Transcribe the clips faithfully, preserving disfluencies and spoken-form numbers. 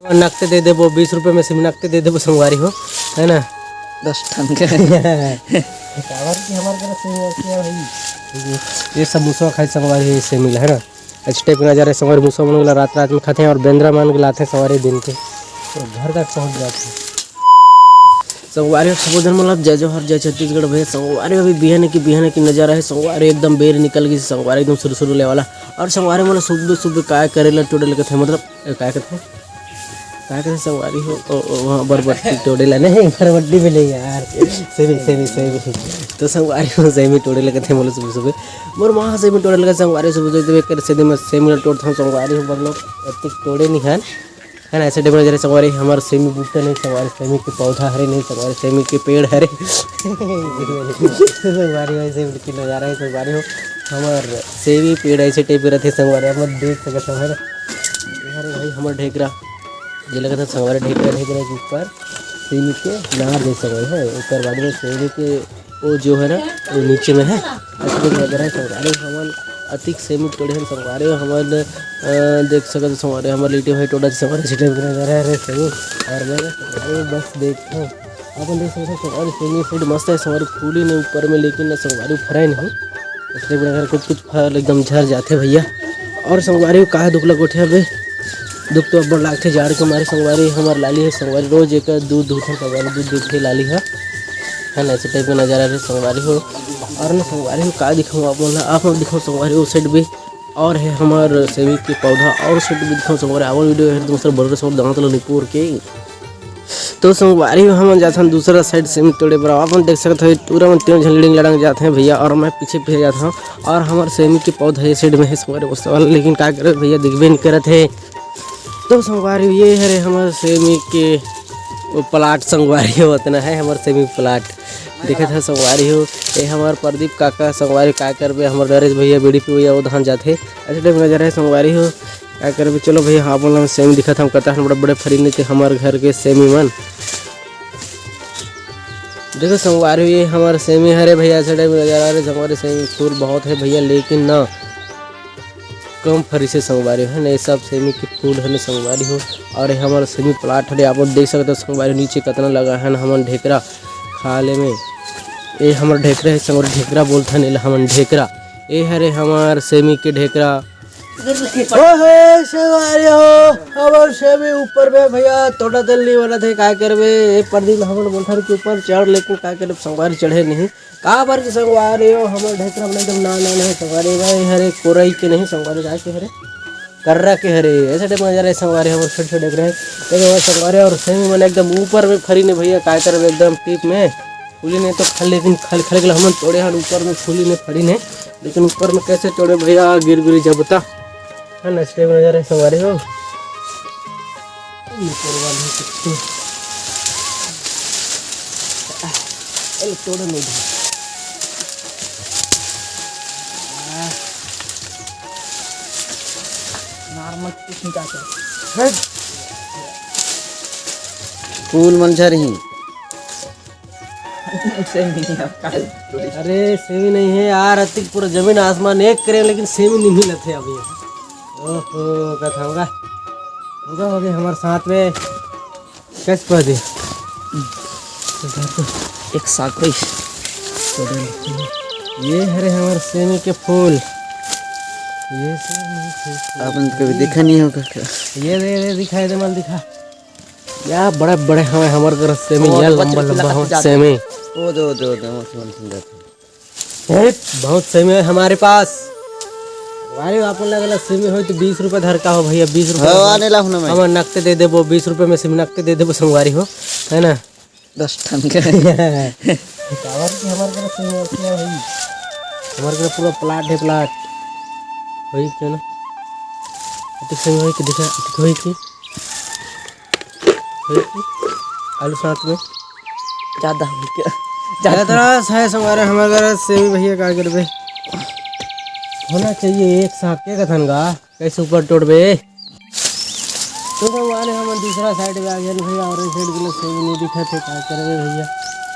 नकते दे देबो, बीस रुपये में सेमी नकते दे देबो संगवारी हो, है ना? दस ठन के। काबर कि हमारे तरफ से ऐसे है भाई। ये समोसा खाई संगवारी हो, सेमी ला, है ना? इस टाइप के नजारे संगवारी, मुसवा मन ला रात रात में खाते हैं और बेंदरा मन के लाते हैं संगवारी दिन के, तो घर तक पहुँच जाते हैं। संगवारी हो, सबो झन मन ला जय जोहार, जय छत्तीसगढ़ भैया। संगवारी हो, अभी बिहान की, बिहान की नजारा है संगवारी हो, एकदम बेर निकल गई संगवारी हो, एकदम शुरू शुरू ले वाला। और संगवारी हो, मोला सुबह सुबह काय करे ला टोड़े लगत है, मतलब ए, काय कथे? काय कथे संगवारी हो? ओ, ओ, वहाँ बरबट्टी टोड़े ला नहीं, बरबट्टी भी नहीं यार। सेमी, सेमी, सेमी। तो संगवारी हो, सेमी टोड़े लगत है मोला सुबह सुबह। मोर माँ सेमी टोड़े लगत संगवारी हो, सुबह सुबह। तो एक कर से दिन में सेमी ला टोड़त हूँ संगवारी हो, मतलब, अतिक टोड़े नहीं है। है ना, ऐसे टाइप में जरा संगवारी, हमार सेमी बूटा नहीं संगवारी, सेमी के पौधा हरे नहीं संगवारी, सेमी के पेड़ हरे। संगवारी हो, ऐसे की नजारा है संगवारी हो। हमार सेमी पेड़ ऐसे टाइप के रहते संगवारी, आप मन देख सकत हो, है ना? ये हरे भाई हमर ढेकरा, जे लगत है संगवारी ढेकरा, ढेकरा के ऊपर सेमी के नार जैसे भाई है, ओकर बाद में सेमी के वो जो है ना, वो नीचे में है। ऐसे कुछ वगैरह है संगवारी हो, हमन अतिक सेमी टोड़े हन संगवारी हो, हमन, अ, देख सकत हो संगवारी हो, हमर लिट्टी भाई टोड़ा संगवारी सीटे वगैरह रह रहे सेमी। और मैं संगवारी हो बस देखता हूँ, अपन देख सकत हो संगवारी हो, सेमी सीट मस्त है संगवारी हो, फूली नहीं ऊपर में, लेकिन ना संगवारी हो फराए नहीं। इसलिए बड़ा घर कुछ कुछ फल एकदम झर जाते भैया। और संगवारी हो, का दुख लगोठे अबे, दुख तो अब्बड़ लागथे जाड़ के मारे संगवारी हो, हमर लाली है संगवारी हो, रोज एक दूध दूध है संगवारी हो, दूध दूध के लाली है, है ना, ऐसे टाइप का नजारा रहे संगवारी हो। और ना संगवारी हो, का दिखाऊँ आप मन ला, आप मन दिखाऊँ संगवारी हो, उस साइड भी और है हमार सेमी के पौधा, और उस साइड भी दिखाऊँ संगवारी, आप मन वीडियो है तो दूसरा बड़े से और दांत लो निपोर के। तो संगवारी हो, हमन जाथन दूसरा साइड सेमी तोड़े बर। आप मन देख सकत हो, पूरा मन तीनों झन लिड़िंग लड़ंग जात हैं भैया, और मैं पीछे पीछे जात हूँ। और हमार सेमी के पौधा ये साइड में है संगवारी हो, लेकिन का करे भैया, दिखबे नहीं करत है। तो संगवारी हो, ये हरे हमार सेमी के वो प्लाट संगवारी हो, उतना है हमार सेमी प्लाट। देखत है संगवारी हो, ये हमार प्रदीप काका संगवारी, का करबे, हमार नरेश भैया बीड़ी पिवैया, वो धान जाथे। ऐसे टाइप नजर है संगवारी हो। का करबे, चलो भैया, हाँ, बोला सेमी दिखत हम कतहन बड़े बड़े फरी नहीं थे हमार घर के सेमी मन। देखो संगवारी हो, ये हमार सेमी हरे भैया, ऐसे टाइप नजर आ रहे संगवारी, सेमी फूल बहुत है भैया, लेकिन ना कम फरी से संगवारी हो, है ना, ये सब सेमी के फूल है ना संगवारी हो। और ये हमार सेमी प्लाट हरे, आप लोग देख सकते हो संगवारी हो, नीचे कितना लगा है ना हमन ढेकरा खाले में। ये हमार ढेकरा है संगवारी, ढेकरा बोलते हैं ना हमन ढेकरा। ये हरे हमार सेमी के ढेकरा। ओहे, संगवारी हो, हमर सेमी ऊपर में भैया, तोड़ा तेल नहीं बनत है, का करबे? ए, परदीन हमन बोलथन के ऊपर चढ़, लेकिन का करबे, संगवारी चढ़े नहीं। काबर के संगवारी हो, हमर ढेकरा में एकदम नान नान है, संगवारी भाई, हरे कोरई के नहीं, संगवारी का के हरे, कर्रा के हरे, ऐसे टाइप नजर है, संगवारी हमर छोटे छोटे ढेकरा है। देखो संगवारी और सेमी मन एकदम ऊपर में फरी ने भैया, का करबे, एकदम टीप में। फूली नहीं तो खल, लेकिन खल, खल के हमन तोड़े हन, ऊपर में फूली नहीं, फड़ी नहीं, लेकिन ऊपर में कैसे तोड़े भैया, गिर गिरी जबता है ना, स्टेप नजर है संगवारी हो। ऊपर वाले कुत्ते। ए, तोड़े नहीं दे। नॉर्मल कुछ नहीं चाहते। हट। फूल मन झरही। सेमी नहीं है, काल थोड़ी। अरे सेमी नहीं है यार, अतिक पूरा जमीन आसमान एक करे लेकिन सेमी नहीं मिलत है अभी। ओहो, का था होगा? होगा, होगा हमारे साथ में। कैसे पा दे? एक साथ भाई। ये हरे हमारे सेमी के फूल। ये सेमी के फूल। आपने कभी देखा नहीं होगा क्या? ये दे, दे, दिखाई दे, मल दिखा। या बड़े बड़े हवे हमर घर सेमी, ओ, या तो लंबा बच्चे लंबा पिला हो के जाते सेमी। ओ दो, दो, दो, ओ सेमी सुंदर। ए, बहुत सेमी है हमारे पास। अरे, आप लगे ला सेमी हो तो बीस रुपए धर का हो भैया, बीस रुपए हाँ, हो। आने ला हूँ ना मैं। हम नकते दे देबो, बीस रुपए में सेमी नकते दे देबो संगवारी हो, है ना? दस ठन के। काबर कि हमारे घर सेमी होती है भाई। हमारे घर पूरा प्लाट है, प्लाट। वही क्यों ना? अतिक सेमी होई के दिखा, अतिक होई के। आलू साथ में। ज्यादा हो गया। ज्यादा तरह से है संगवारी, हमारे घर सेमी भैया का करबे। होना चाहिए एक साथ, के कथन गा, कैसे ऊपर तोड़बे? तो संगवारी हम दूसरा साइड में आ गए भैया, और साइड के लोग सेमी नहीं दिखा थे, का करबे भैया।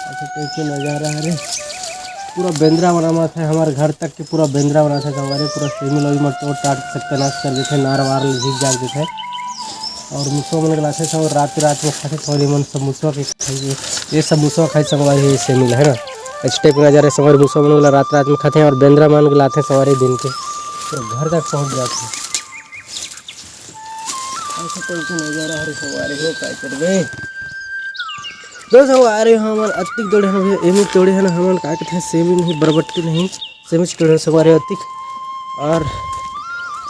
अच्छा, कैसे नजारा है रे, पूरा बेंदरा बनावत है, हमारे घर तक के पूरा बेंदरा बनावत है संगवारी, पूरा सेमी लोग में तोड़ ताड़ सत्यानाश कर देते, नार वार झीक जाग देते। और मुसवा मन के लाथे संगवारी, रात के रात में खाथे संगवारी मन सब मुसवा के खाई। ये सब मुसवा खाई संगवारी, ये सेमी ला है ना। इस टाइप के नजारा संगवारी, मुसवा मन के ला रात रात में खाथे और बेंदरा मन के लाथे संगवारी दिन के, तो घर तक पहुँच जाथे। ऐसे टाइप के नजारा हरे संगवारी हो, काय करबे। तो संगवारी हो, हमन अतिक तोड़े हन, एमी तोड़े हन हमन, का कथे, सेमी नहीं, बरबट्टी नहीं, सेमी तोड़े हन संगवारी हो अतिक। और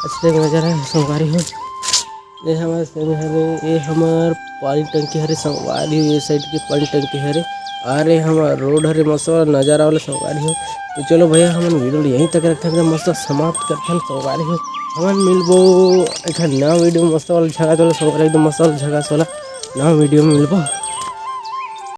अच्छे नजारा है संगवारी हो। ये हमर सेमी हरे, ये हमर पानी टंकी हरे संगवारी हो, ये साइड के पानी टंकी हरे। अरे हमर रोड हरे, मस्त नजारा वाला संगवारी हो। तो चलो भैया, हमन वीडियो यहीं तक रखथन, मस्त समाप्त करथन संगवारी हो। हमन मिलबो एक नवा वीडियो में, मस्त वाला झकास वाला संगवारी, एकदम मस्त वाला झकास वाला नवा वीडियो में मिलबो।